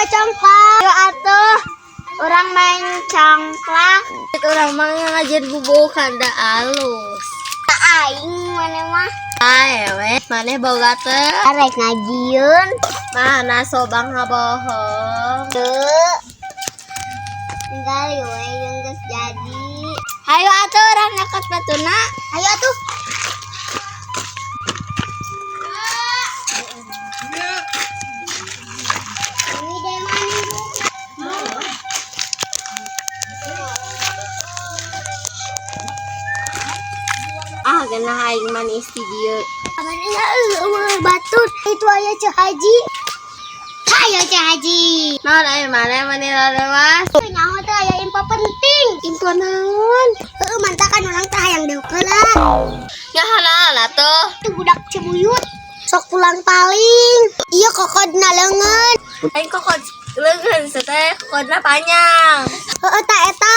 Congklak. Ayo atuh. Urang main congklak. Urang mah ngajar bubukan da alus. Aing maneh mah. Awewe, maneh boga teu? Arek ngajieun. Mana sobang ngabohong. Teu. Tinggal we yang geus jadi. Hayo atuh urang nyokot batuna. Ayo atuh. Ini deh mana Bu? Ah, genah aing manis di dieu. Mana eueuh batur. Itu aya Ceu Haji. Hayo Ceu Haji. Naon aya maneh mani lalewas? Nyaho teh aya info penting. Info naon? Heeh, mantakan urang teh hayang deukeula. Nyaho naon atuh? Itu budak Cibuyut. Sok pulang paling. Iya kokodna leungeun. Aing kokod leungeun teh kokodna panjang. Heeh, ta eta.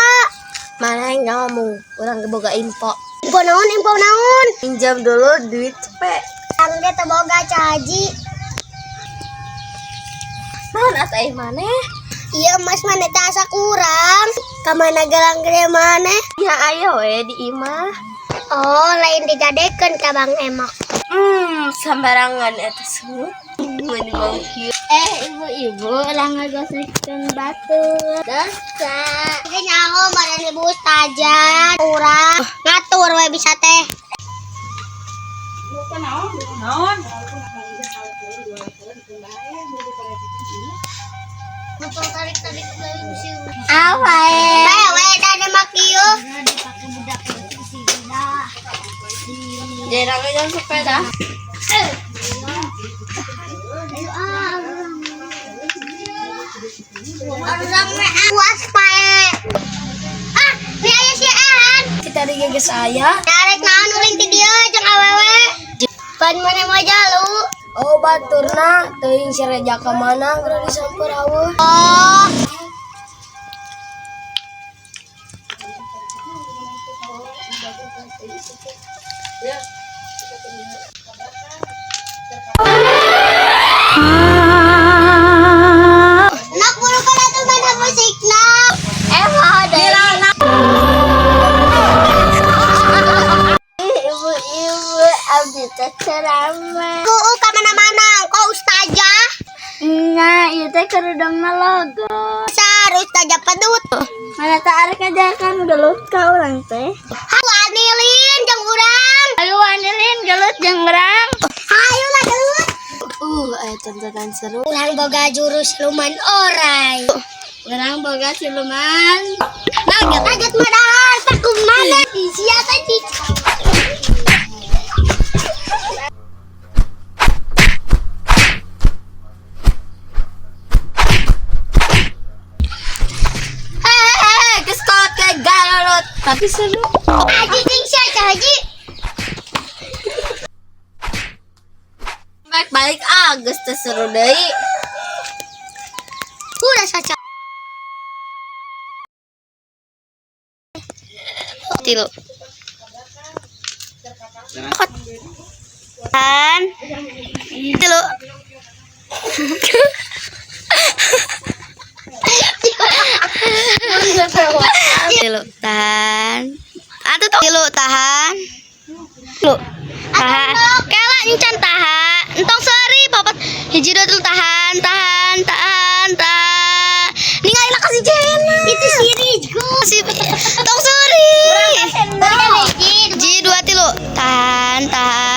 Mana yang ngomong, urang ge boga info. Info naon, info naon? Pinjam dulu duit cepet. Urang ge teu boga Ceu Haji. Naon atuh aing maneh? Iya emas maneh teh asa kurang. Ka mana gelang gede maneh? Ya ayo we di imah. Oh, lain digadekeun ka Bang Emok. Sembarangan eta semut. Mani mau kieu. Eh, ibu-ibu, ulah ngagosipkeun batur. Dosa. Ge nyaho maren ibu ustazah. Urang ngatur we bisa teh. Naon? Apa eh? Bae we da mah kieu. Jarang aja sepeda. Ayo ah. Urang we puas pae. Ah, ni aya si Ehan. Kita di geus aya. Narek naon ulin ti dieu jeung awewe. Pan maneh mah jalu. Oh, baturna teuing si Reja ka mana geura disamper aweuh. Oh. Nak buru kana tuh mana musikna. Eh, mau dari. Ibu-ibu, abdi teh ceramah. Ku ka mana-mana, kok ustazah? Nya, ieu teh kerudungna logo. Besar ustazah pedut. Mana tak arek ngajakan gelut ka urang teh? Hayu anilin jeung urang. Ayo anilin gelut jeung urang. Hayu lah gelut. Aya tontonan seru. Urang boga jurus siluman orai. Urang boga siluman. Nugget, nugget mah dahar, paku mana? Sia tadi. Hehehe, geus kolot ke galolot, tapi seru. Haji ting sia Ceu Haji. Balik balik ah, geus teu seru deui. Udah saja. Tilu. Tahan. Tilu. Tilu, tahan. Atuh tilu, tahan. Tilu. Tahan. Kela encan tahan. Entong seri papat. Hiji dua tilu tahan, tahan, tahan, tahan. Ningali lah kasih Jena. Itu si Rizku. Si tong seri. Hiji dua tilu. Tahan, tahan.